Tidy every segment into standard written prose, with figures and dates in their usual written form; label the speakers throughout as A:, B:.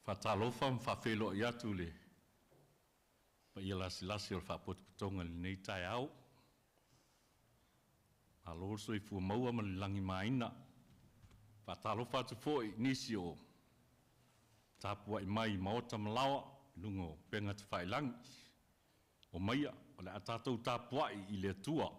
A: Faatalofa ma faafeiloai atu i le paia lasilasi o le Faapotopotoga i lenei taeao. Malo le soifua maua ma le lagimaina. Faatalofa atu foi i nisi o tapuai mai i maota ma laoa i luga o upega tafailagi. Omaia, o le a tatou tapuai i le Atua.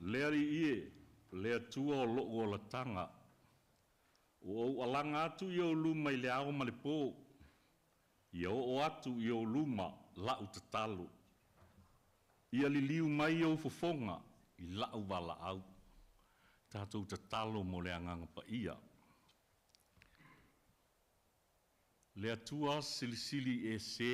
A: Le Alii e, le Atua o lo'u olataga, ua ou alaga atu i ou luma i le ao ma le po, ia oo atu i ou luma la'u tatalo. Ia liliu mai ou fofoga i la'u valaau. Tatou tatalo mo le Agaga Paia. Le Atua silisili ese,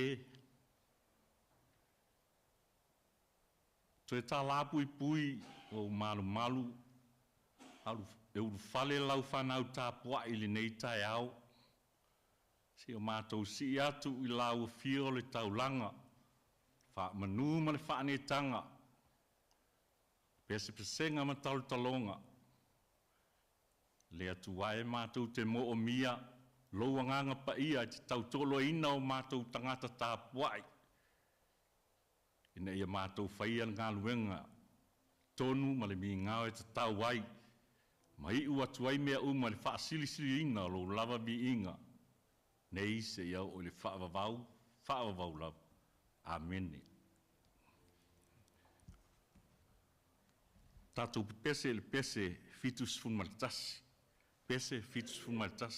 A: toe tala puipui o ou malumalu e ulufale lau fanau tapuai i lenei taeao, seia o matou sii atu i lauafia o le taulaga, faamanu ma le faaneetaga, pesepesega ma talotaloga. Le Atua e matou te moomia lou Agaga Paia e te tautoaluaina o matou tagata tapuai, ina ia matou faia le galuega tonu ma le migao e tatau ai, ma iu atu ai mea uma i le faasilisiliina o Lou lava viiga, nei seia oo i le faavavau, faavavau lava. Amene. Tatou pepese i le pese 71, pese 71.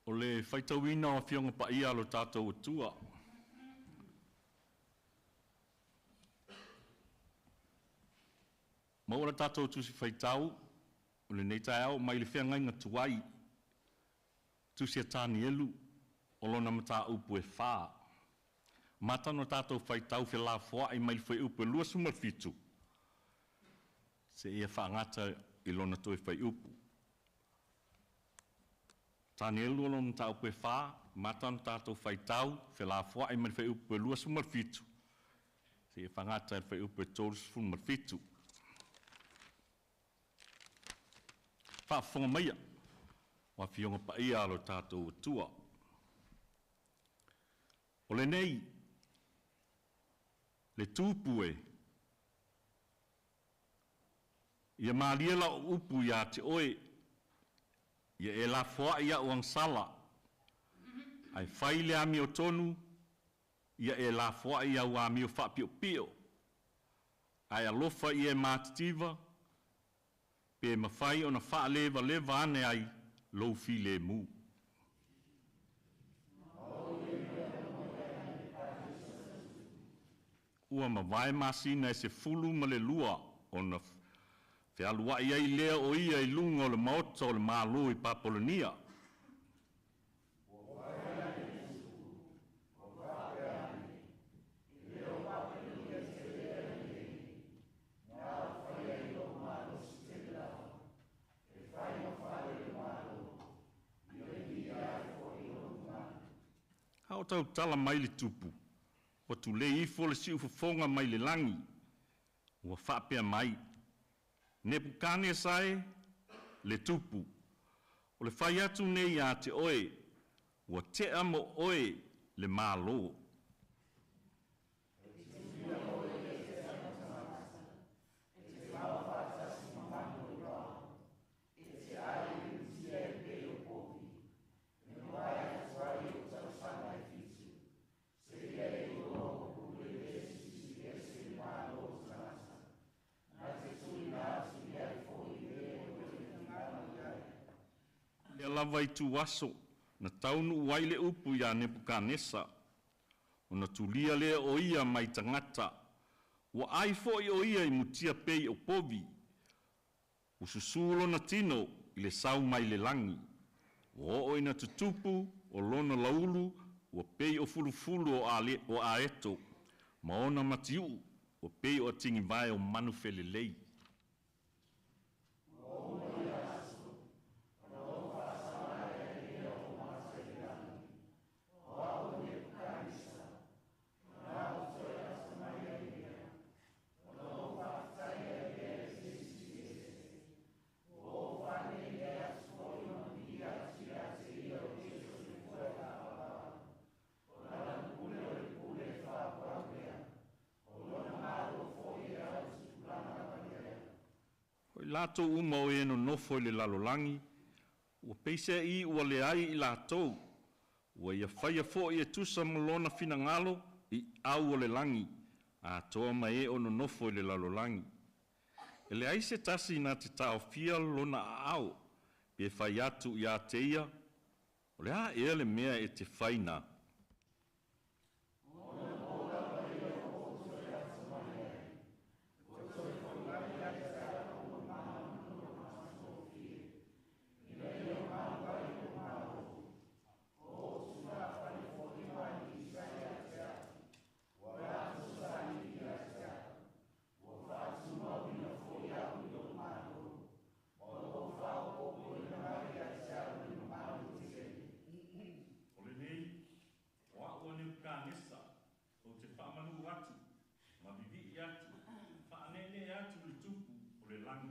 A: O le faitauina o Afioga Paia a lo tatou Atua, maua le tatou Tusi Faitau o lenei taeao mai le Feagaiga Tuai, Tusi a Tanielu o lona mataupu e 4. Amata ona tatou faitau felafoai mai le fuaiupu e 27 seia faagata i lona toe fuaiupu. Tanielu o lona mataupu e 4, amata ona tatou faitau felafoai mai le fuaiupu e 27 seia faagata i le fuaiupu e 37. Faafofoga maia o Afioga Paia a lo tatou Atua. O lenei, le tupu e, ia malie lau upu ia te oe, ia e lafoai au agasala, ae fai le amiotonu, ia e lafoai au amio faapiopio, ae alofa ia e matitiva, pe mafai ona faalevaleva ane ai lou filemu. Ua mavae masina e 12 ona fealuai ai lea o ia i luga o le maota o le Malo i Papolonia. A o tautala mai le tupu, ua tulei ifo le siufofoga mai le lagi, ua faapea mai, Nepukanesa e, le tupu, o le fai atu nei ia te oe, ua tea mo oe le Malo. Lea lava ituaso na taunuu ai le upu ia Nepukanesa, ona tulia lea o ia mai tagata, ua ai foi o ia i mutia pei o povi, ua susu lona tino i le sau mai le lagi, ua oo ina tutupu o lona laulu ua pei o fulufulu o aeto, ma ona matiuu ua pei o atigivae o manufelelei. O i latou uma o e nonofo i le lalolagi, ua peiseai ua leai i latou, ua ia faia foi e tusa ma lona finagalo i au o le lagi, atoa ma e o nonofo i le lalolagi. E leai se tasi na te taofia lona aao, pe fai atu ia te ia, o le a ea le mea e te fai na? O lenei, o au a Nepukanesa, ou te faamanu atu, ma vivii atu, faaneenee atu i le Tupu o le lagi.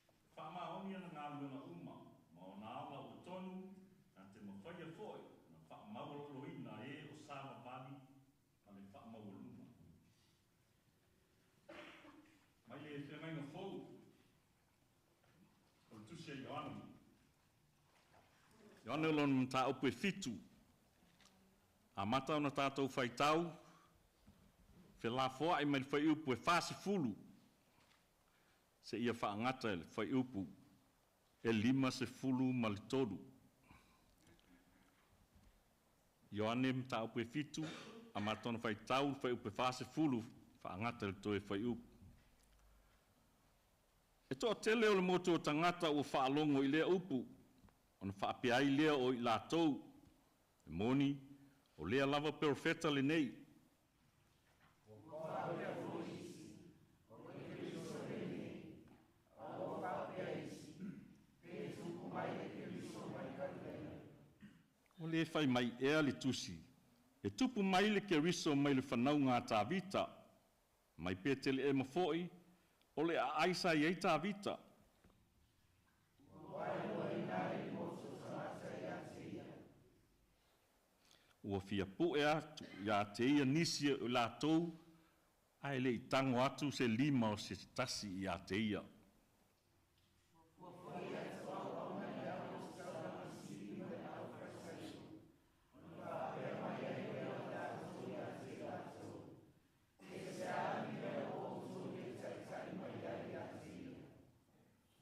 A: E faamaoni ana galuega uma, ma ona ala ua tonu, na te mafaia foi ona faamaualaloina e o savavali ma le faamaualuga. Mai le Feagaiga Fou o le Tusi a Ioane. Ioane o lona mataupu e 7, amata ona tatou faitau felafoai mai le fuaiupu e 40 seia faagata i le fuaiupu e 53. Ioane mataupu e 7, amata ona faitau le fuaiupu e 40 faagata i le toe fuaiupu. E toatele o le motu o tagata ua faalogo i lea upu, ona faapea ai lea o i latou, e moni, o lea lava Perofeta lenei. Ua le fai mai ea le Tusi, e tupu mai le Keriso mai le fanauga a Tavita, mai Petelehema foi, o le aai sa i ai Tavita. Ua fia pue atu ia te ia nisi o i latou, ae le i tago atu se lima o se tasi ia te ia.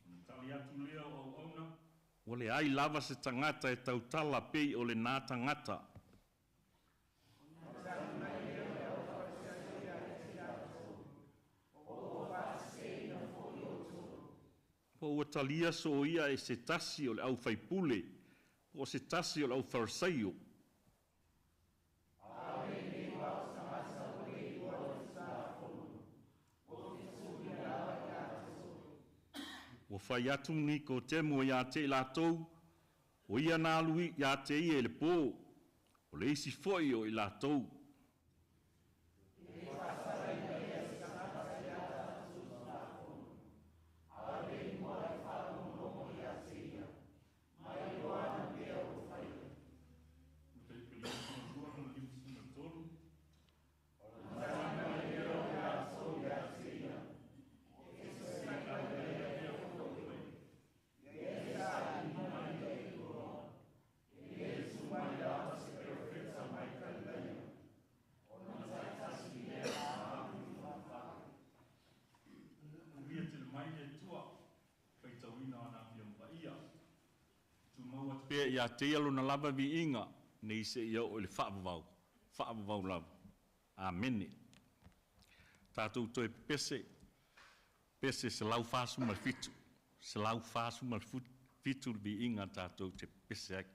A: Ona tali atu lea o auauna, ua leai lava se tagata e tautala pei o lena tagata. Po ua talia soia e se tasi o le aufaipule, po o se tasi o le aufarisaio. Ua fai atu Nikotemo ia te i latou, o ia na alu ia te ia i le po, o le isi foi o i latou. Pea ia te ia lona lava viiga, nei seia oo i le faavavau, faavavau lava. Amene. Tatou toe pepese, pese 147, 147 le viiga tatou te pepese ai.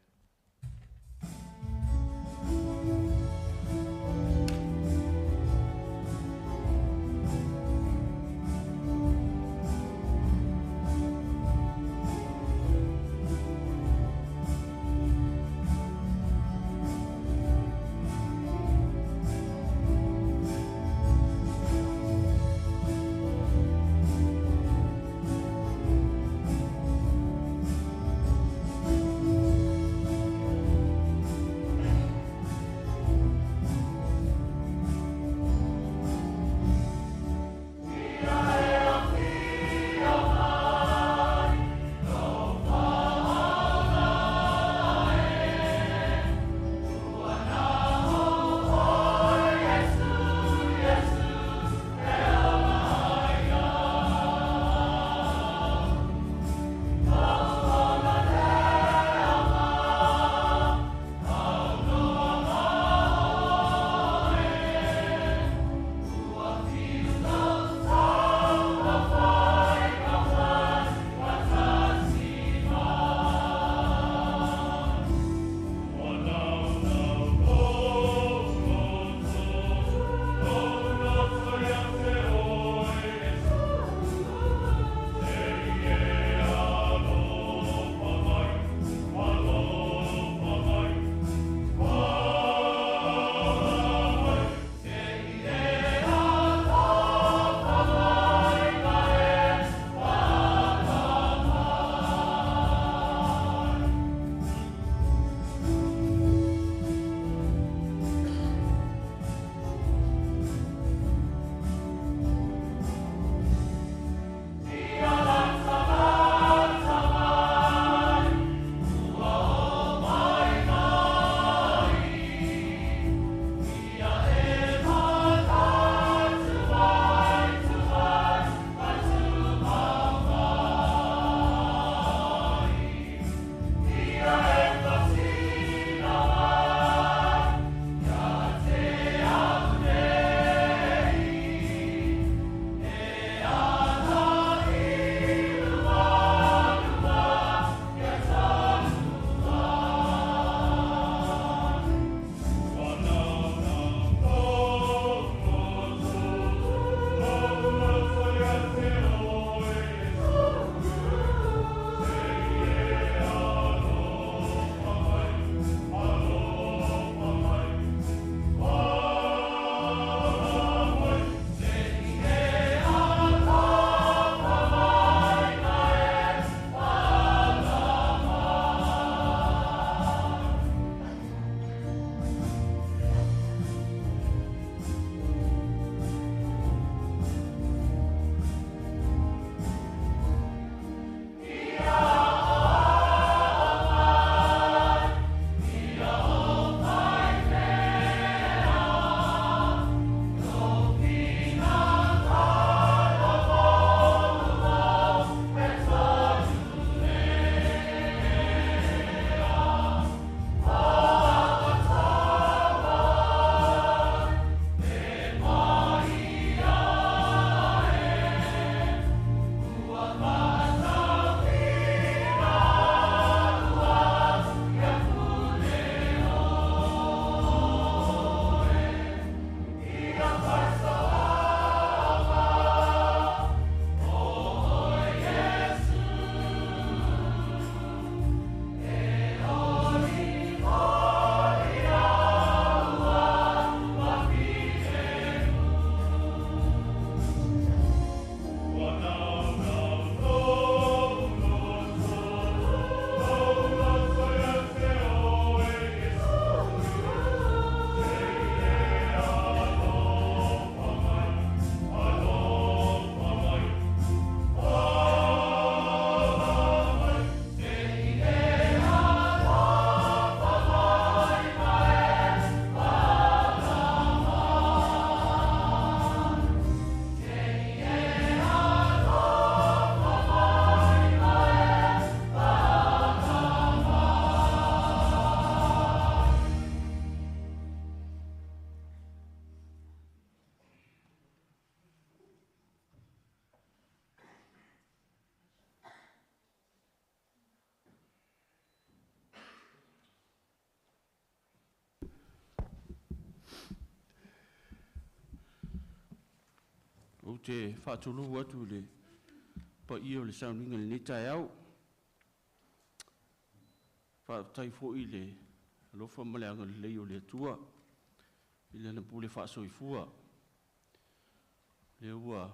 B: Ou te faatulou atu i le paia o le sauniga i lenei taeao. Faafetai foi i le alofa ma le agalelei o le Atua i Lana pule faasoifua lea ua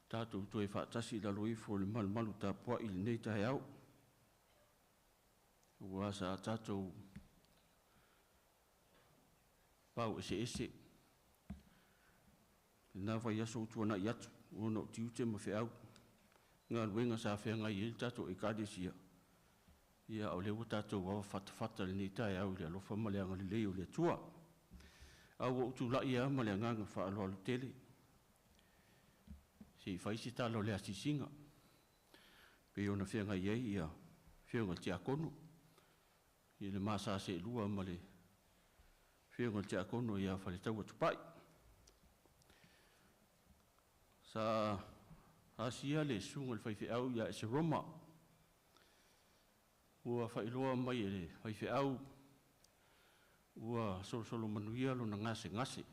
B: tatou toe faatasi i lalo ifo o le malumalu tapuai i lenei taeao, aua sa tatou paueseese i lena vaiaso ua tuanai atu ona o tiute ma feau, galuega sa feagai ai le tatou Ekalesia, a o lea ua tatou avafatafata i lenei taeao i le alofa ma le agalelei o le Atua. Ae ua ou tulai lava ma le agaga faaaloalo tele se i fai se tala o le asiasiga pei ona feagai ai afioga i le Tiakono i le ma sa seelua ma le afioga i le Tiakono ia Faletau'a Tupai. Sa asia le susuga i le faifeau ia Eseroma, ua faailoa mai e le faifeau ua solosolo manuia lona gasegase,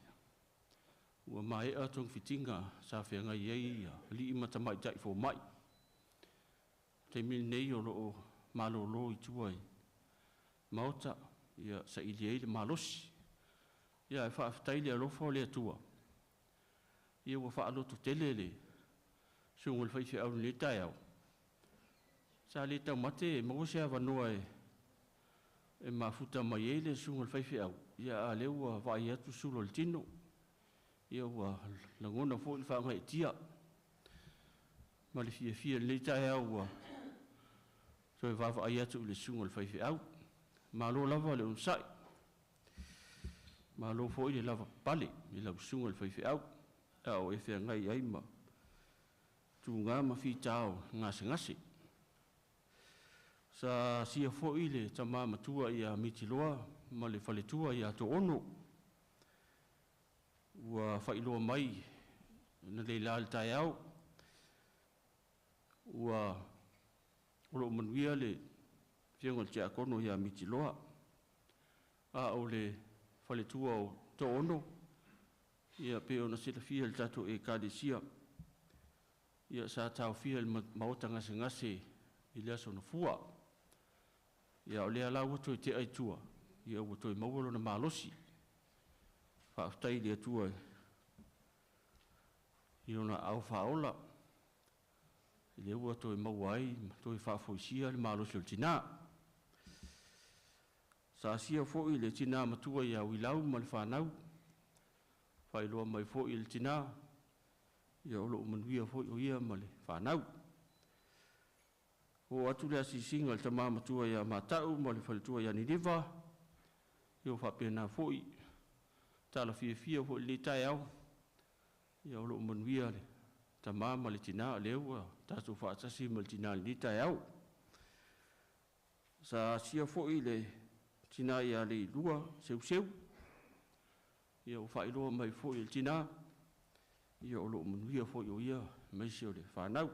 B: ua maea togafitiga sa feagai ai alii ma tamaitai fomai. O le taimi lenei o lo o malolo i tua i maota e saili ai le malosi. Ae faafetai i le alofa o le Atua ua faalototele le susuga i le faifeau i lenei taeao. Sa le taumate e maua se avanoa e mafuta mai ai le susuga i le faifeau, a o lea ua vaai atu le sula o le tino, ua lagona foi le faagaeetia ma le fiafia i lenei taeao ua toe vaavaai atu i le susuga i le faifeau. Malo lava le onosai, malo foi le lavapapale i lau susuga i le faifeau a o e feagai ai ma tuga ma fita o le gasegase. Sa asia foi le tama matua ia Mitiloa ma le faletua ia Toonu. Ua faailoa mai analeila i le taeao ua o lo o manuia le afioga i le Tiakono ia Mitiloa, a o le faletua o Toono, e pei ona silafia e le tatou Ekalesia, sa taofia e le maota gasegase i le aso Gafua, a o lea la ua toe tea i tua, ua toe maua lona malosi. Faafetai i le Atua i Ona aao faaola, lea ua toe maua ai ma toe faafoisia le malosi o le tina. Sa asia foi le tina matua ia Uilau ma le fanau, faailoa mai foi e le tina, o lo o manuia foi o ia ma le fanau. Oo atu le asiasiga i le tama matua ia Mata'u ma le faletua ia Niniva, ua faapena foi tala fiafia foi i lenei taeao, o lo o manuia le tama ma le tina, o lea ua tatou faatasi ma le tina i lenei taeao. Sa asia foi le tina ia Leilua Seuseu, ua faailoa mai foi e le tina, o lo o manuia foi o ia aemaise o le fanau.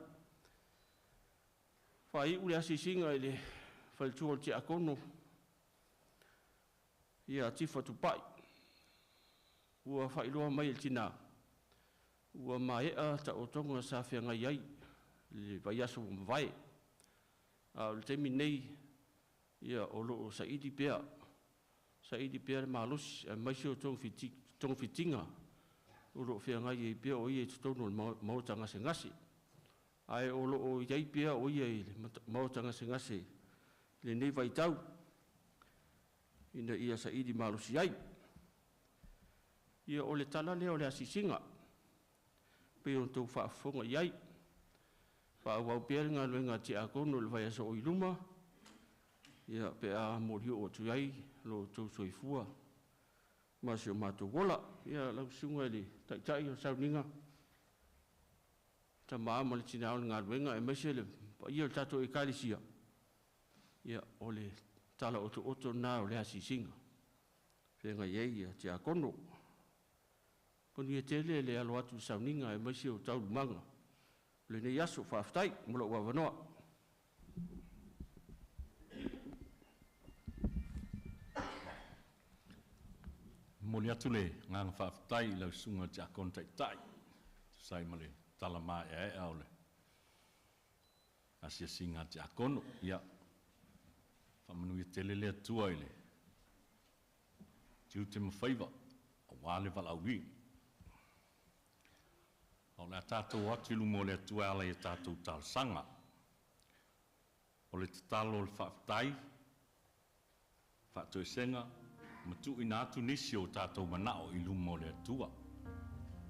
B: Faaiu le asiasiga i le faletua o le Tiakono ia Tifa Tupai, ua faailoa mai e le tina, ua maea taotoga sa feagai ai i le vaiaso ua mavae, a o le taimi nei, o lo o saili pea, saili pea le malosi aemaise o togafitiga o lo o feagai ai pea o ia i totonu o le maota gasegase. Ae o lo o i ai pea o ia i le maota gasegase i lenei vaitau ina ia saili malosi ai. Ia, o le tala lea o le asiasiga pei ona outou faafofoga i ai. Faaauau pea le galuega a Tiakono i le vaiaso o i luma pe a molioo atu ai lo outou soifua ma si o matou ola. Ia, lau Susuga i le Taitai o le sauniga, tama ma le tina o le galuega aemaise le paia o le tatou Ekalesia, ia o le tala otooto lena o le asiasiga o feagai ai Tiakono. Manuia tele le alo atu i le sauniga aemaise o taualumaga o lenei aso. Faafetai mo lou avanoa.
A: Momoli Momoli atu le agaga faafetai i lau Susuga i le Tiakono Taitai e tusa ai ma le tala maeaea o le asiasiga a Tiakono. Ia faamanuia tele le Atua i le tiute ma faiva aua le valaauina. A o le a tatou o atu i luma o le Atua e ala i a tatou talosaga. O le tatalo o le faafetai, faatoesega ma tuuina atu nisi o tatou manao i luma o le Atua.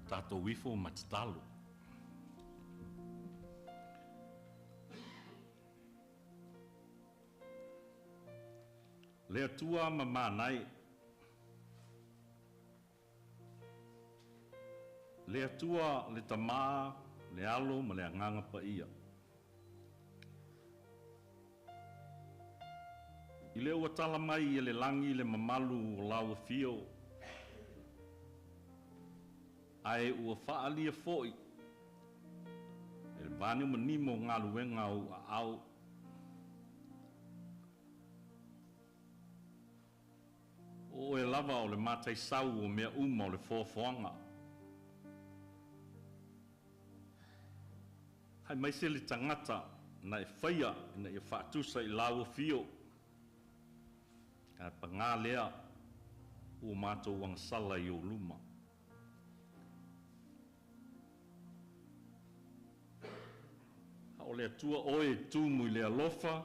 A: Tatou ifo ma tatalo. Le Atua mamana e, le Atua le Tama, le Alo ma le Agaga Paia. I le ua tala mai e le lagi le mamalu o lau afio, ae ua faaalia foi e le vanimonimo galuega o ou aao. O oe lava o le mataisau o mea uma o le foafoaga. Aemaise le tagata na e faia ina ia faatusa i lau afio, ae paga lea ua matou agasala i ou luma. A o le Atua oe e tumu i le alofa,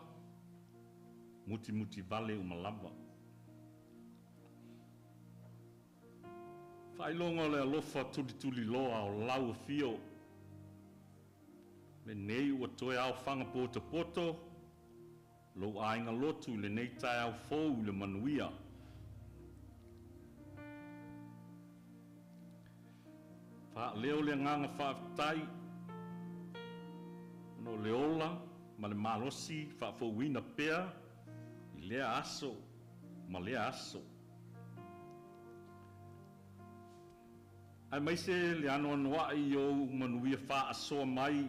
A: mutimutivale uma lava. Faailoga o le alofa tulituliloa o lau afio, lenei ua toe aofaga potopoto lou aiga lotu i lenei taeao fou i le manuia. Faaleo le agaga faafetai ona o le ola ma le malosi faafouina pea i lea aso ma lea aso. Aemaise le anoanoai i ou manuia faasoa mai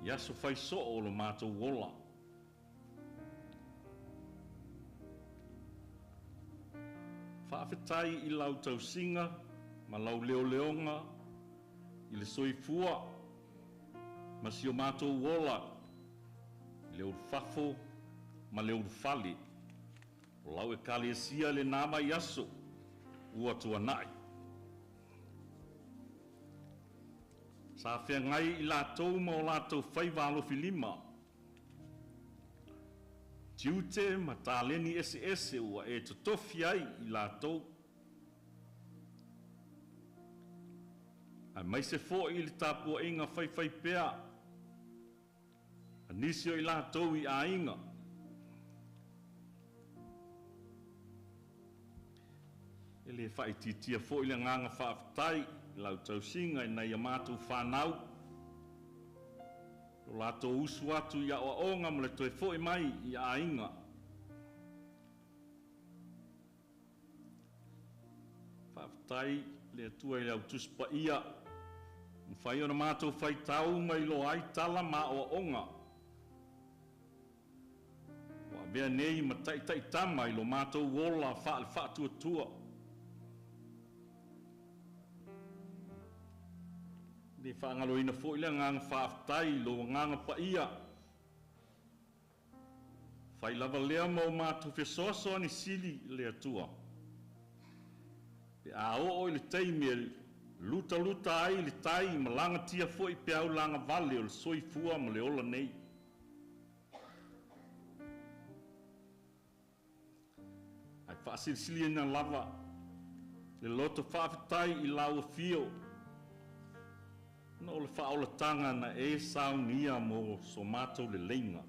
A: i aso fai soo o lo matou ola. Faafetai i lau tausiga ma lau leoleoga i le soifua ma si o matou ola i le ulufafo ma le ulufale o lau Ekalesia i lena vaiaso ua tuanai. Sa feagai i latou ma o latou faiva alofilima, tiute ma taleni eseese ua e totofi ai i latou, aemaise foi i le tapuaiga faifaipea a nisi o i latou i aiga. E le faaitiitia foi le agaga faafetai i lau tausiga i nai a matou fanau, lo latou usu atu i aoaoga ma le toe foi mai i aiga. Faafetai le Atua i le Au Tusi Paia, mafai ona matou faitau ma iloa ai tala ma aoaoga ua avea nei ma taitaitama i lo matou ola faale-faatuatua. E le faagaloina foi le agaga faafetai i lou Agaga Paia, fai lava lea ma o matou fesoasoani sili le Atua, pe a oo i le taimi e lutaluta ai le tai ma lagatia foi peau lagavale o le soifua ma le ola nei. Ae faasilisiliina lava le loto faafetai i lau afio, ona o le faaolataga na e saunia mo so matou leleiga.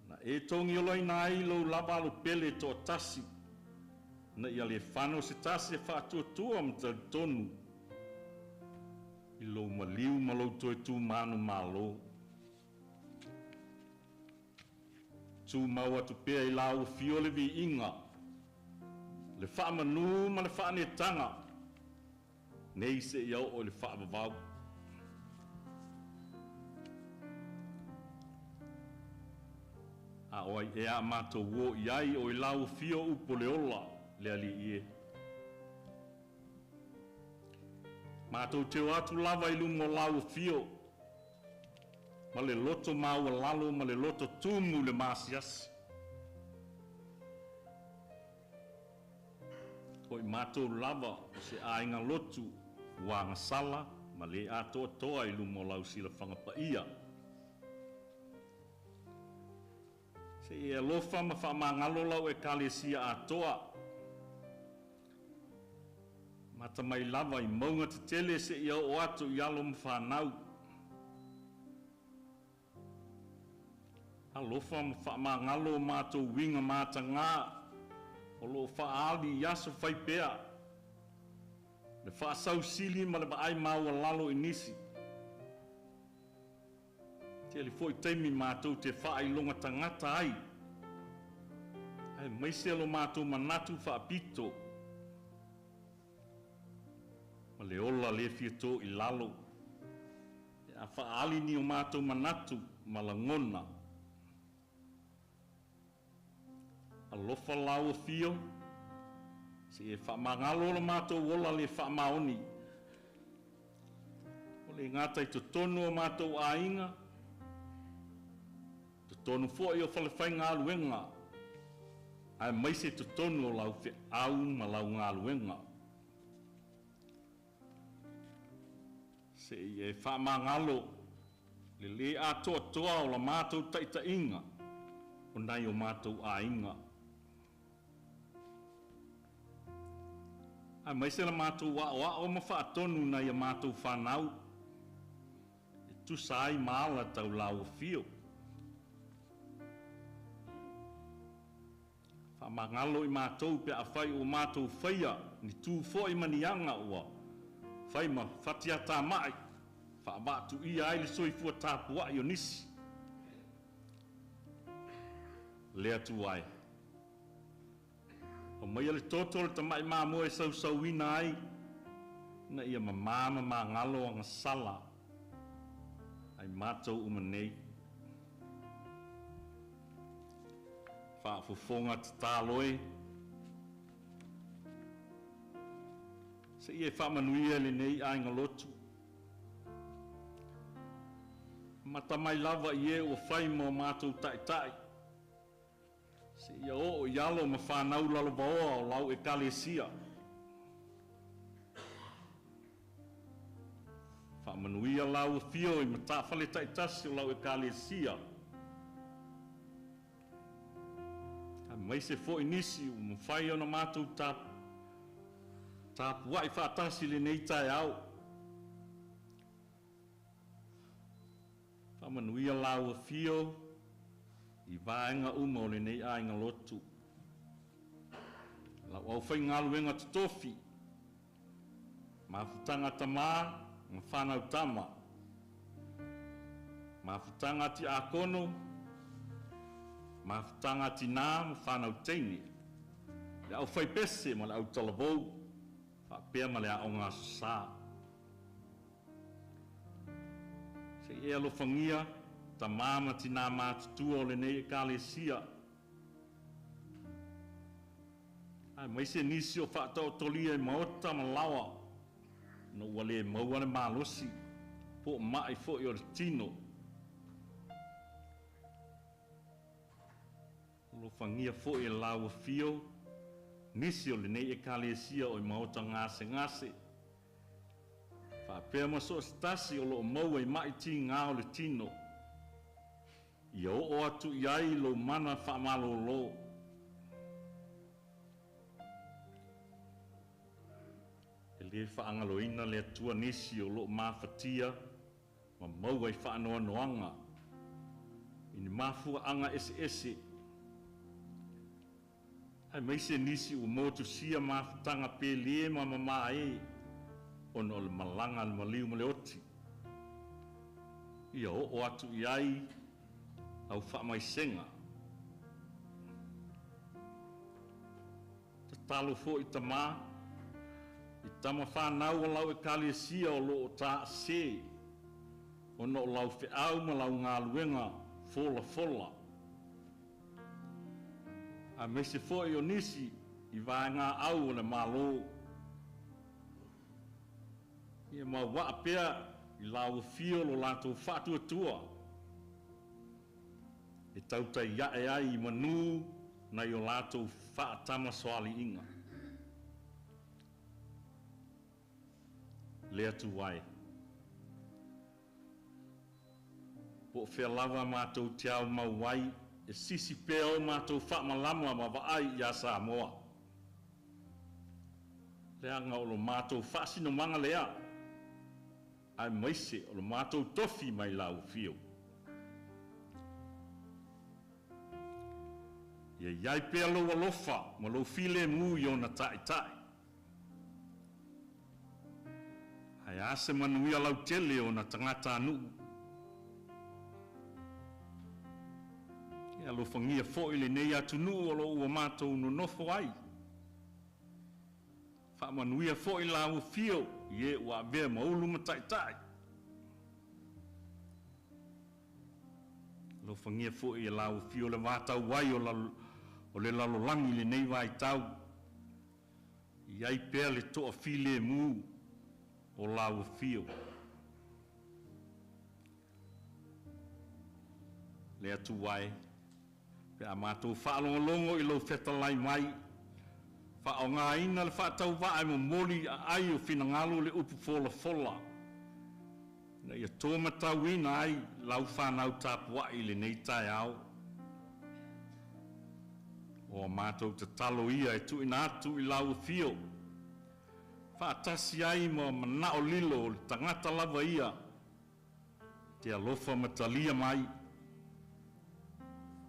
A: Na e togiolaina ai lou lava alopele e toatasi, ina ia le fano se tasi e faatuatua ma talitonu i lou maliu ma lou toe tumanu-malo. Tumau atu pea i lau afio le viiga, le faamanu ma le faaneetaga, nei seia oo i le faavavau. A o ai ea a matou o i ai o i lau afio upu o le ola, Le Alii e. Matou te o atu lava i luma o lau afio ma le loto maualalo ma le loto tumu i le maasiasi. O i matou lava o se aiga lotu ua agasala ma le atoatoa i luma o lau silafaga paia. Se i e alofa ma faamagalo lau Ekalesia atoa, amata mai lava i mauga tetele seia oo atu i alo ma fanau. Alofa ma faamagalo o matou uiga mataga o lo o faaali i aso fai pea, le faasausili ma le vaai maualalo i nisi. Tele foi taimi matou te faailoga tagata ai, aemaise lo matou manatu faapito ma le ola le fia to i lalo, pe a faaali ni o matou manatu ma lagona. Alofa lau afio, se i e faamagalo lo matou ola le faamaoni, o le gata i totonu o matou aiga, totonu foi o falefaigaluega, aemaise totonu o lau feau ma lau galuega. Se i e faamagalo le lē atoatoa o la matou taitaiga o nai o matou aiga, aemaise la matou aoao ma faatonu nai a matou fanau e tusa ai ma ala tau lau afio. Faamagalo i matou pe afai ua matou faia ni tu foi ma ni aga ua fai ma fatiatamai, faavaatuia ai le soifua tapuai o nisi. Le Atua e, aumaia le toto o le tamai mamoe e sausauina ai, ina ia mamā ma magalo agasala ai matou uma nei. Faafofoga tatalo e, se i e faamanuia lenei aiga lotu, amata mai lava i e ua fai ma o matou taitai, seia oo i alo ma fanau lalovaoa o lau Ekalesia. Faamanuia lau afio i matafale taitasi o lau Ekalesia, aemaise foi nisi ua mafai ona matou tapuai faatasi i lenei taeao. Faamanuia lau afio i vaega uma o lenei aiga lotu. Lau aufaigaluega totofi, mafutaga tamā ma fanau tama, mafutaga tiakono, mafutaga tinā ma fanau teine, le aufaipese ma le autalavou, faapea ma le aoga aso Sa. Se i e alofagia tamā ma tinā matutua o lenei Ekalesia, aemaise nisi o faataotolia i maota ma laoa, ona ua le maua le malosi po o mai foi o le tino. Alofagia foi e lau afio nisi o lenei Ekalesia o i maota gasegase, faapea ma so o se tasi o lo o maua i mai tigā o le tino, ia oo atu i ai lou mana faamalōlō. E le faagaloina le Atua nisi o lo o mafatia ma maua i faanoanoaga i ni mafuaaga eseese, aemaise nisi ua motusia mafutaga pelē ma mamae ona o le malaga a le maliu ma le oti. Ia oo atu i ai lau faamaisega. Tatalo foi Tamā i tama fanau o lau Ekalesia o lo o taase ona o lau feau ma lau galuega folafola, aemaise foi o nisi i vaegaau o le Malo, ia mauvaa pea i lau afio lo latou faatuatua e tautai ae ai i manu nai o latou faatamasoaliiga. Le Atua e, po o fea lava matou te aumau ai, e sisi pea o matou faamalama ma vaai ia Samoa, leaga o lo matou faasinomaga lea, aemaise o lo matou tofi mai lau afio. Ia i ai pea lou alofa ma lou filemu i ona taitai. Ae a se manuia lautele o ona tagatanuu. Ia alofagia foi lenei atunuu o lo o ua matou nonofo ai. Faamanuia foi lau afio i e ua avea ma ulu ma taitai. Alofagia foi e lau afio le vatau ai o le lalolagi i lenei vaitau, i ai pea le toafilemu o lau afio. Le Atua e, pe a matou faalogologo i lou fetalai mai, faaaogaina le faatauvaa e momoli i aai o finagalo le upu folafola, ina ia to matauina ai lau fanau tapuai i lenei taeao. O a matou tatalo ia e tuuina atu i lau afio, faatasi ai ma manao lilo o le tagata lava ia e te alofa ma talia mai,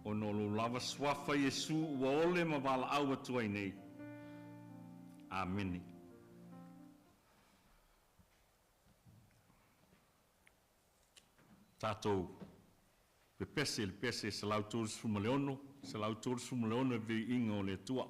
A: ona o lou lava Suafa Iesu ua ole ma valaau atu ai nei. Amene. Tatou pepese i le pese 136, 136, Viiga o le Atua.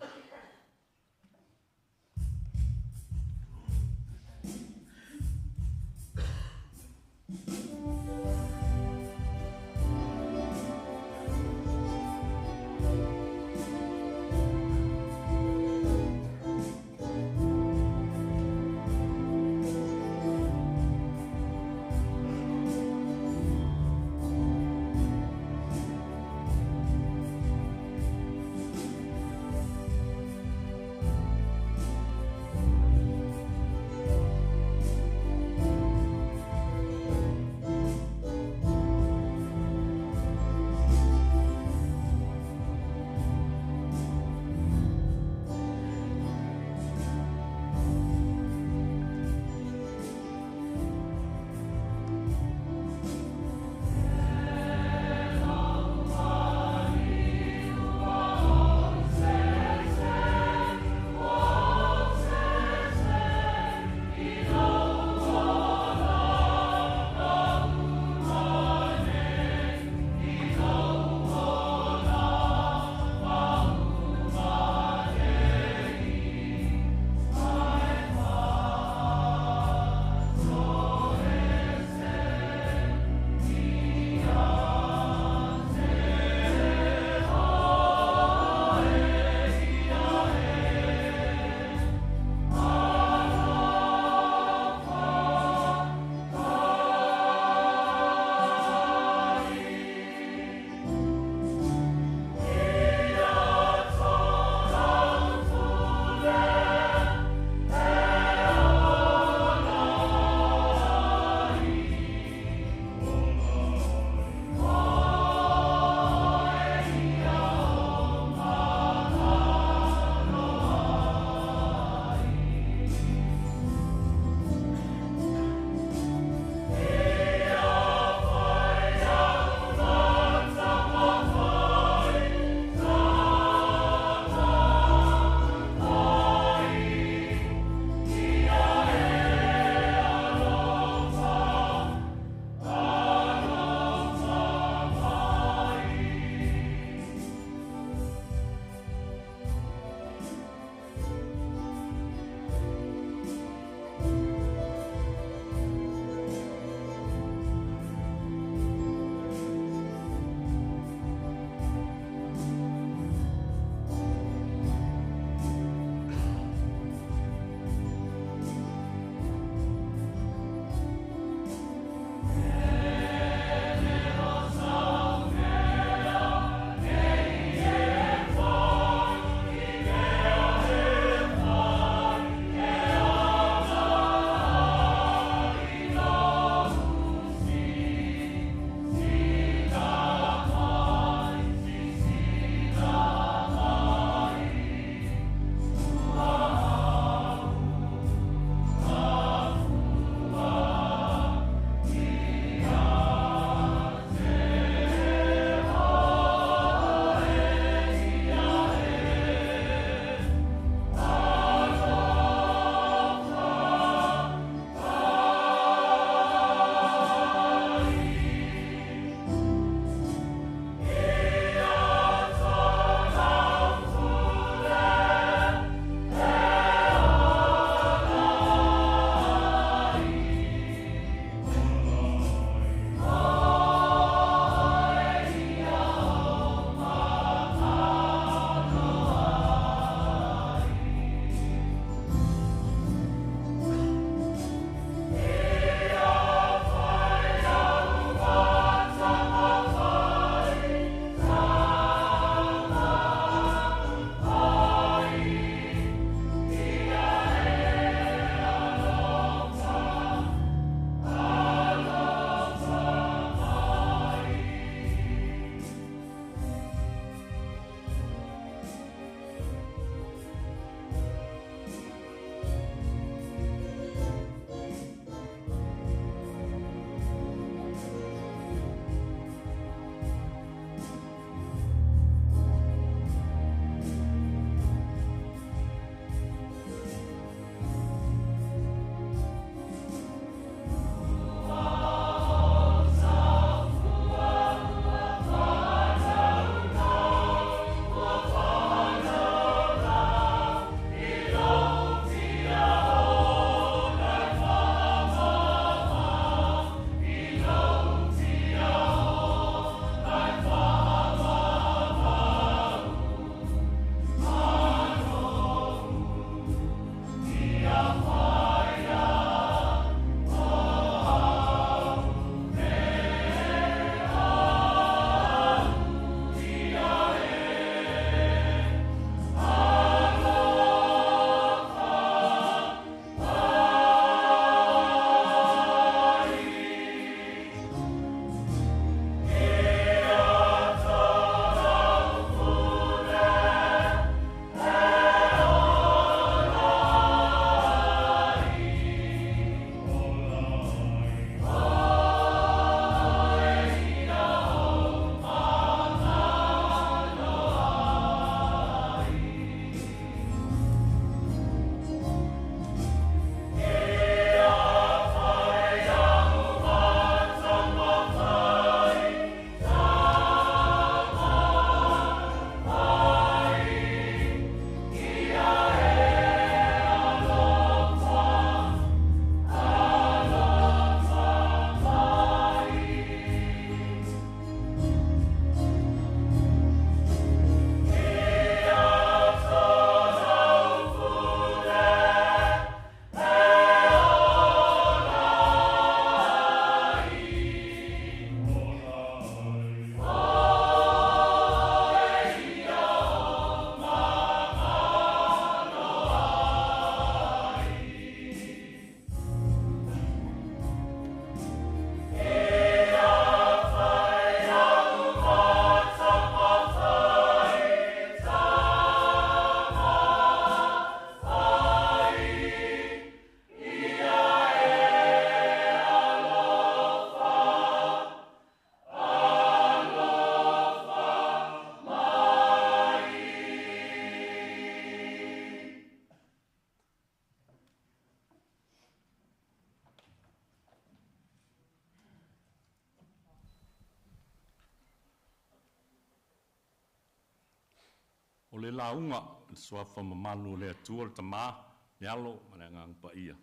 A: O le lauga i le Suafa mamalu o le Atua le Tama, le Alo ma le Agaga Paia.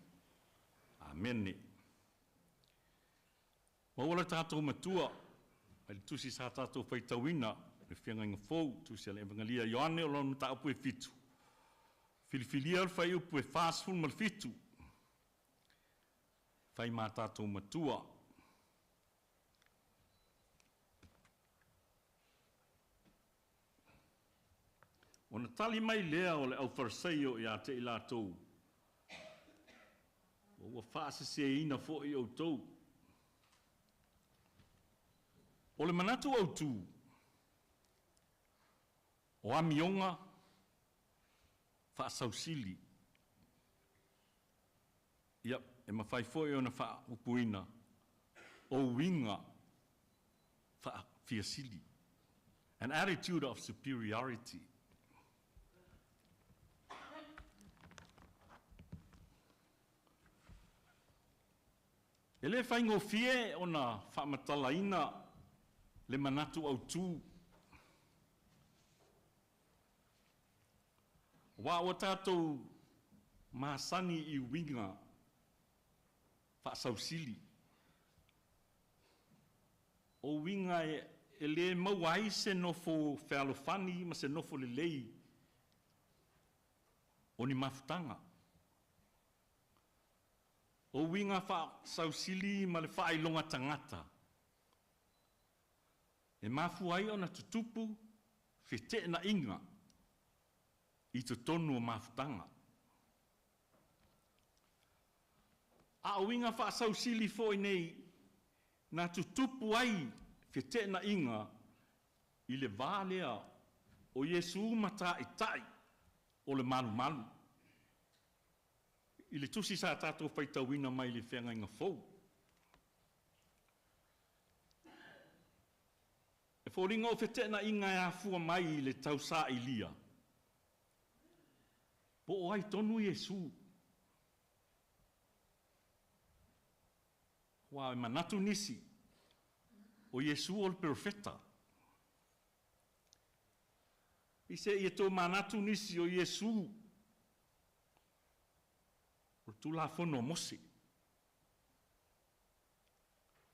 A: Amene. Maua lo tatou Matua mai le tusi sa tatou faitauina, le Feagaiga Fou, tusi a le Evagelia Ioane o lona mataupu e 7, filifilia le fuaiupu e 47, fai ma tatou matua. Ona tali mai lea o le aufarisaio ia te i latou, ua faaseseina foi outou. O le manatu autu, o amioga faasausili. Ia, e mafai foi ona faaupuina, o uiga faafiasili. An attitude of superiority. E le faigofie ona faamatalaina le manatu autu, aua ua tatou masani i uiga faasausili. O uiga e le maua ai se nofo fealofani ma se nofo lelei o ni mafutaga. O uiga faasausili ma le faailoga tagata, e mafua ai ona tutupu feteenaiga i totonu o mafutaga. A o uiga faasausili foi nei na tutupu ai feteenaiga i le va lea o Iesu ma taitai o le malumalu. I le tusi sa tatou faitauina mai le Feagaiga Fou. E foliga o feteenaiga e afua mai i le tausailia, po o ai tonu Iesu. Aua e manatu nisi, o Iesu o le perofeta. I se ia tomanatu nisi o Iesu o le Tulafono a Mose.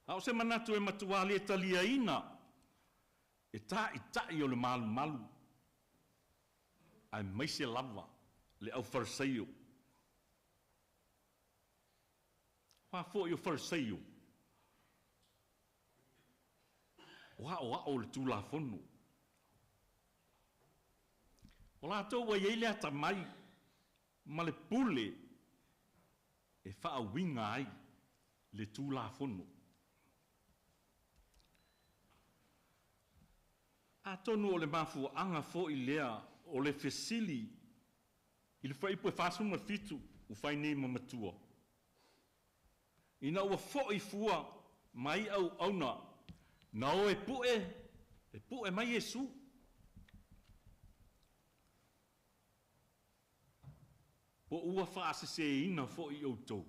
A: A o se manatu e matua le taliaina e taitai o le malumalu, aemaise lava le aufarisaio. Aua foi o Farisaio, o aoao o le Tulafono. O latou ua i ai le atamai ma le pule e faauiga ai le Tulafono. Atonu o le mafuaaga foi lea o le fesili i le fuaiupu e 47 ua fai nei ma matua. Ina ua foi fua mai auauna na o e pue, e pue mai Iesu. Po ua faaseseina foi outou.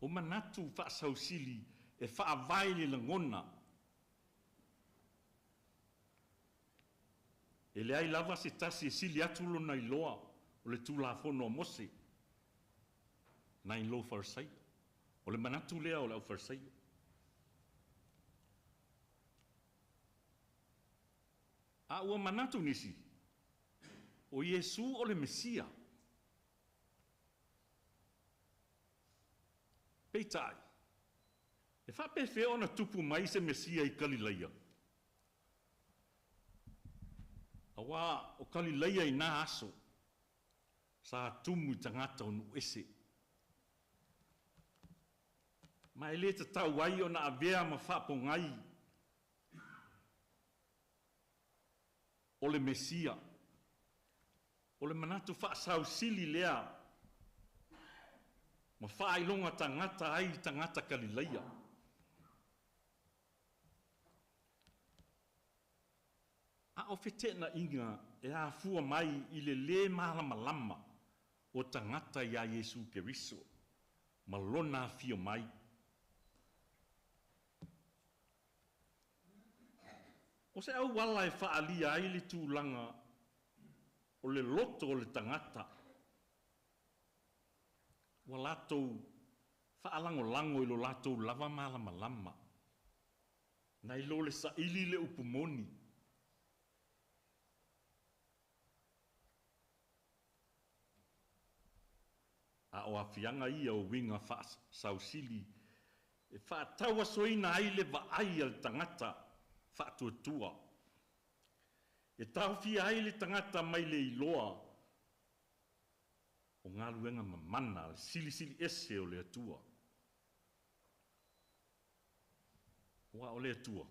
A: O manatu faasausili e faavae le lagona. E leai lava se tasi e sili atu lona iloa o le Tulafono a Mose nai lo Farisaio. O le manatu lea o le aufarisaio. A ua manatu nisi, o Iesu o le Mesia. Peitai, e faapefea ona tupu mai se Mesia i Kalilaia? Aua o Kalilaia i na aso, sa tumu i tagata o nuu ese. Ma e le tatau ai ona avea ma faapogai o le Mesia. O le manatu faasausili lea ma faailoga tagata ai tagata Kalilaia. A o feteenaiga e afua mai i le lē malamalama o tagata iā Iesu Keriso ma lona afio mai. O se auala e faaalia ai le tulaga o le loto o le tagata ua latou faalagolago i lo latou lava malamalama, nai lo le saili i le upu moni. A o aafiaga ia o uiga faasausili e faatauasoina ai le vaai a le tagata faatuatua, e taofia ai le tagata mai le iloa o galuega mamana a le Silisili Ese o le Atua. Aua o le Atua,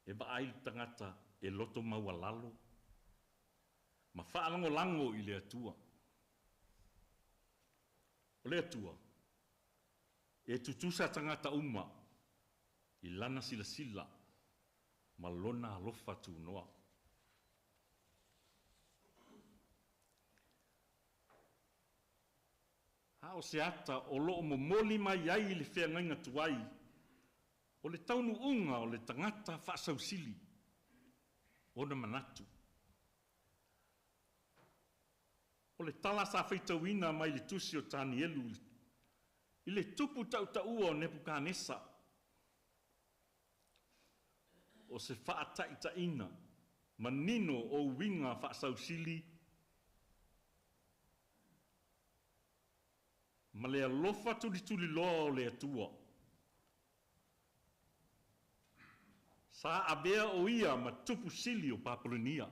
A: e vaai i le tagata e loto maualalo ma faalagolago i le Atua. O le Atua, e tutusa tagata uma i Lana silasila ma Lona alofa tunoa. A o se ata o lo o momoli mai ai le feagaiga tuai, o le taunuuga o le tagata faasausili ona manatu. O le tala sa faitauina mai le tusi o Tanielu i le tupu tautaua o Nepukanesa, o se faataitaiga manino o uiga faasausili ma le alofa tulituliloa o le Atua. Sa avea o ia ma tupu sili o Papelonia.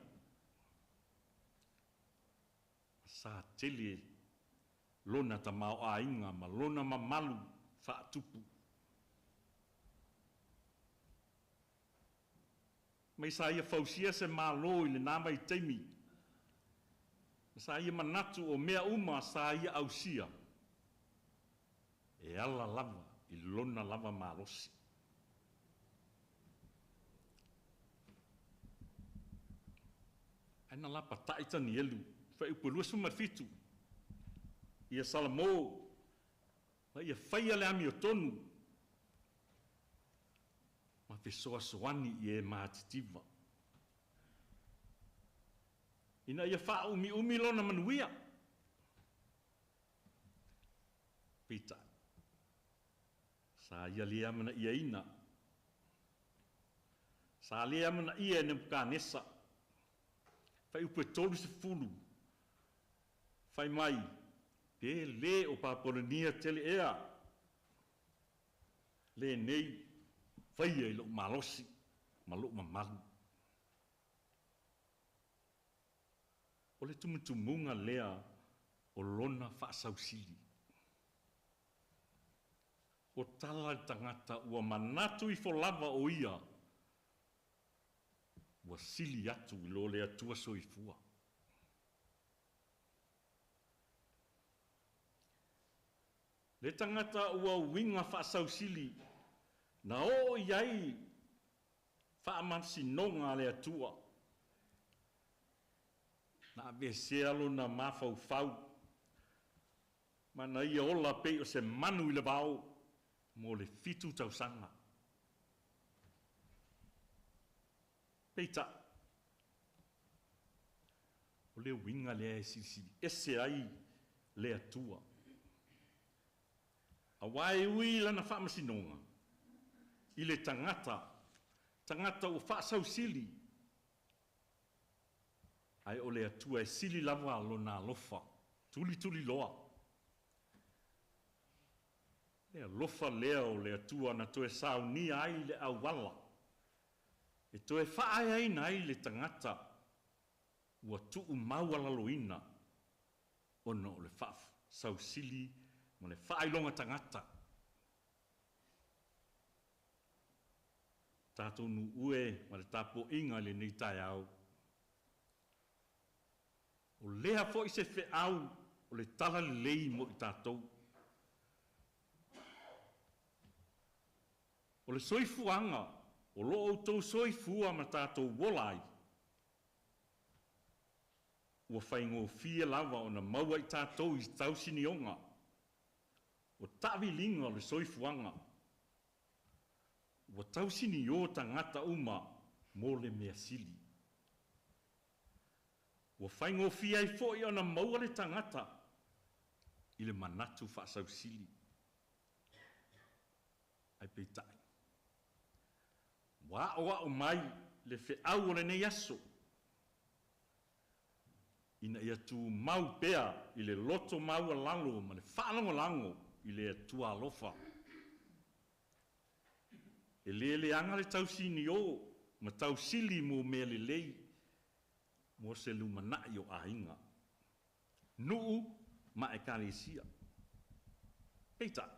A: Sa tele lona tamaoaiga ma lona mamalu faatupu. Mai sa ia fausia se Malo i lena vaitaimi, ma sa ia manatu o mea uma sa ia ausia, e ala lava i lona lava malosi. Ae na lapatai Tanielu, fuaiupu e 27, ia Salamo ma ia faia le amiotonu ma fesoasoani i e matitiva, ina ia faaumiumi lona manuia. Peitai, sa ia le amanaiaina, sa le amanaia e Nepukanesa, fuaiupu e 30, fai mai, pe le o Papelonia tele ea lenei faia i lou malosi ma lou mamalu. O le tumutumuga lea o lona faasausili. Ua tala le tagata ua manatu ifo lava o ia ua sili atu i lo le Atua Soifua. Le tagata ua uiga faasausili na oo i ai faamasinoga a le Atua, na aveesea lona mafaufau ma na ia ola pei o se manu i le vao mo le 7 tausaga. Peitai, o le uiga lea e silisili ese ai le Atua, aua e ui i lana faamasinoga i le tagata, tagata ua faasausili, ae o le Atua e sili lava lona alofa tulituliloa. Le alofa lea o le Atua na toe saunia ai le auala e toe faaeaina ai le tagata ua tuumaualaloina ona o le faasausili ma le faailoga tagata. Tatou nuu e ma le tapuaiga i lenei taeao, o lea foi se feau o le talalelei mo i tatou. O le soifuaga o lo o outou soifua ma tatou ola ai, ua faigofie lava ona maua i tatou i tausinioga o taaviliga o le soifuaga. Ua tausiniō tagata uma mo le measili. Ua faigofie ai foi ona maua le tagata i le manatu faasausili. Ae peitai, ua aoao mai le feau o lenei aso, ina ia tumau pea i le loto maualalo ma le faalagolago i le Atua alofa. E le leaga le tausinio ma tausili mo mea lelei mo se lumanai o aiga, nuu ma Ekalesia. Peitai,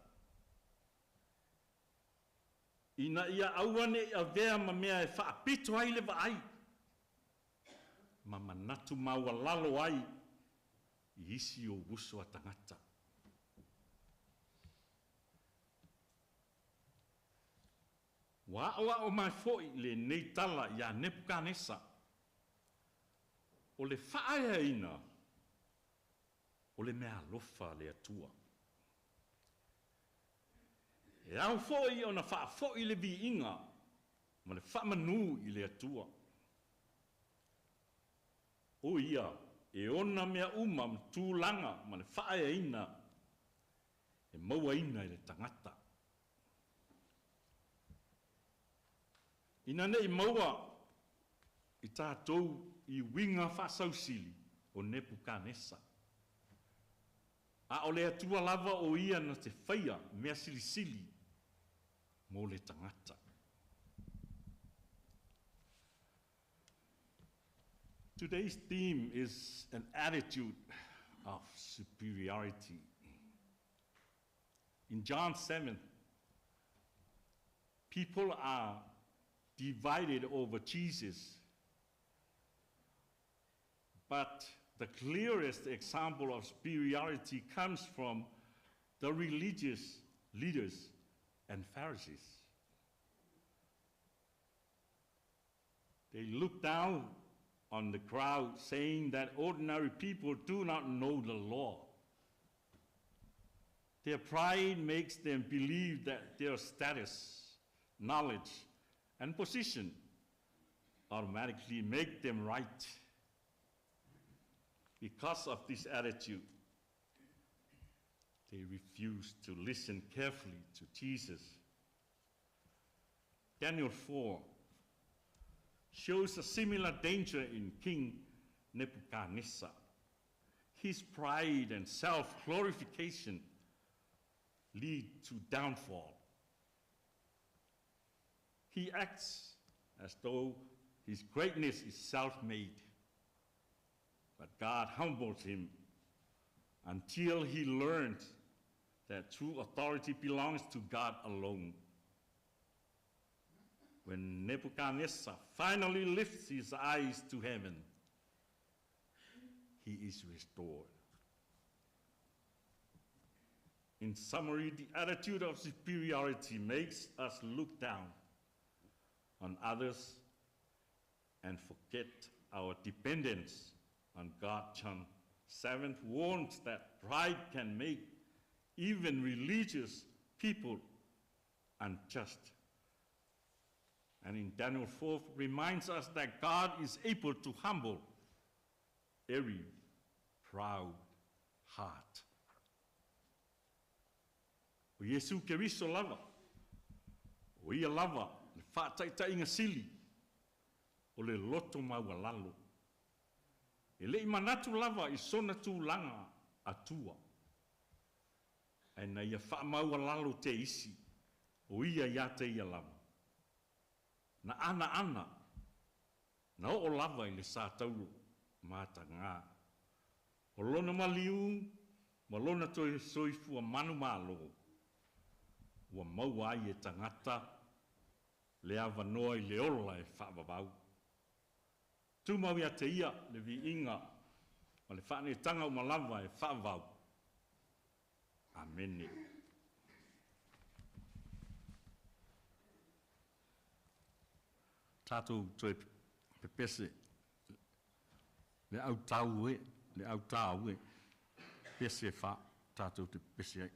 A: ina ia aua ne i avea ma mea e faapito ai le vaai ma manatu maualalo ai i isi ou uso a tagata. Ua aoao mai foi lenei tala ia Nepukanesa, o le faaeaina o le meaalofa a le Atua. E ao foi ona faafoi le viiga ma le faamanu i le Atua. O Ia e ona mea uma ma tulaga ma le faaeaina e mauaina e le tagata. Ina ne i maua i tatou i uiga faasausili o Nepukanesa, a o le Atua lava o Ia na te faia mea silisili mo le tagata. Today's theme is an attitude of superiority. In John 7, people are divided over Jesus. But the clearest example of superiority comes from the religious leaders and Pharisees. They look down on the crowd, saying that ordinary people do not know the law. Their pride makes them believe that their status, knowledge, and position automatically make them right. Because of this attitude, they refuse to listen carefully to Jesus. Daniel 4 shows a similar danger in King Nebuchadnezzar. His pride and self-glorification lead to downfall. He acts as though his greatness is self-made, but God humbles him until he learns that true authority belongs to God alone. When Nebuchadnezzar finally lifts his eyes to heaven, he is restored. In summary, the attitude of superiority makes us look down on others and forget our dependence on God. John 7 warns that pride can make even religious people unjust. And in Daniel 4 reminds us that God is able to humble every proud heart. O Iesu Keriso lava, o ia lava le faataitaiga sili o le loto maualalo. E le i manatu lava i sona tulaga atua, ae na ia faamaualalo te isi, o ia ia te ia lava. Na anaana, na oo lava i le satauro mataga. O lona maliu ma lona toe soifua manumalo, ua maua ai e tagata le avanoa i le ola e faavavau. Tumau ia te ia le viiga ma le faaneetaga uma lava e faavavau. Amene. Tatou toe pepese le autau e, le autau e, pese fa, tatou te pepese ai.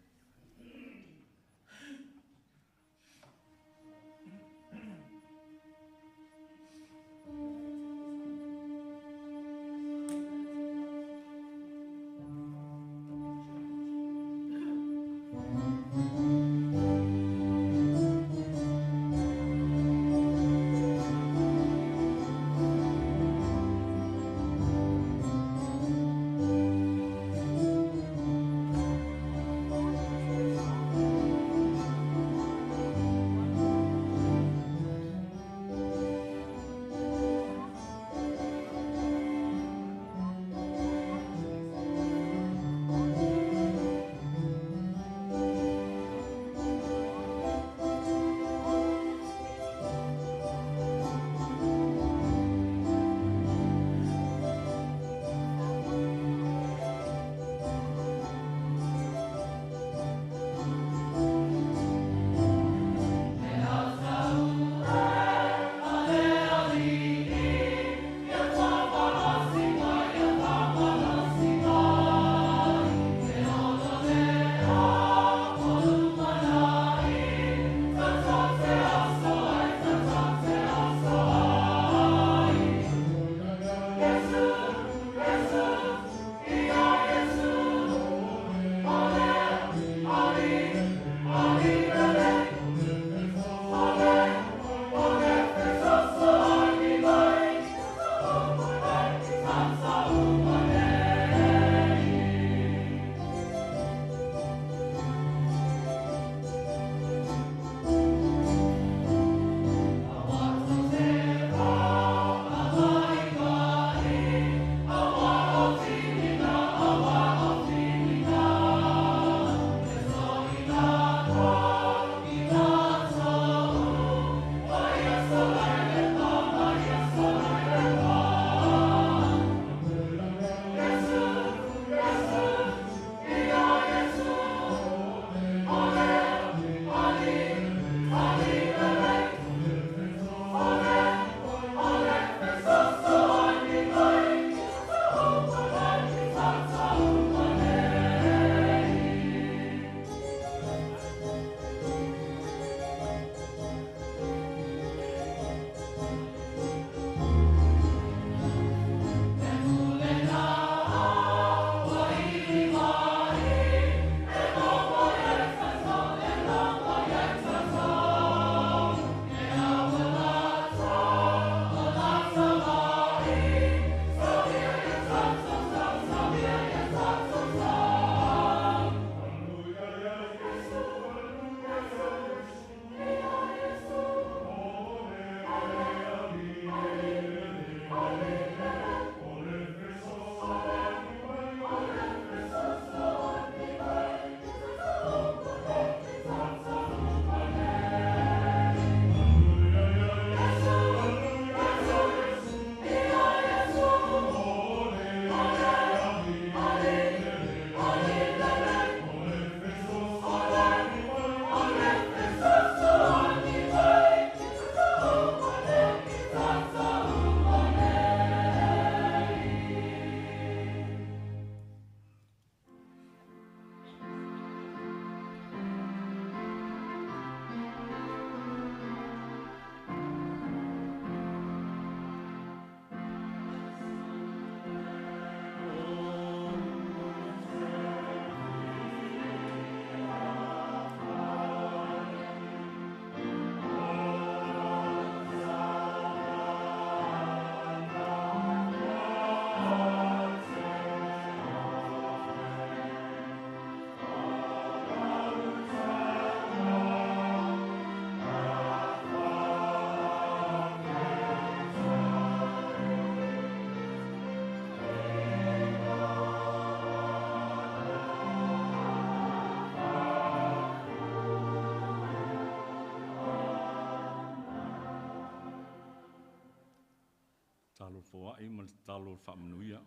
A: Tatalo foai ma le tatalo o le faamanuia.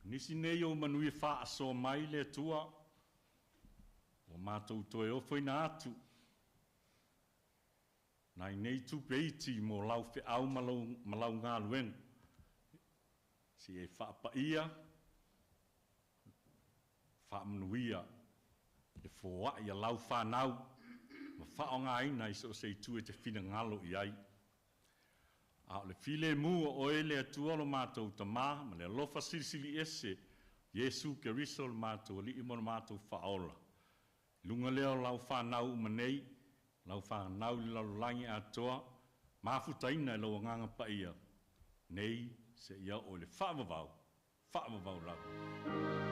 A: Nisi nei o manuia faasoa mai le Atua, ua matou toe ofoina atu, nai nei tupe iti mo lau feau ma lau galuega, se e faapaia, faamanuia le foai a lau fanau ma faaaogaina i so o se itu e te finagalo i ai. A o le filemu o oe le Atua lo matou Tama ma le alofa silisili ese Iesu Keriso le matou Alii ma le matou Faaola, i luga lea o lau fanau uma nei, lau fanau i le lalolagi atoa, mafutaina e lou Agaga Paia, nei seia oo i le faavavau, faavavau lava.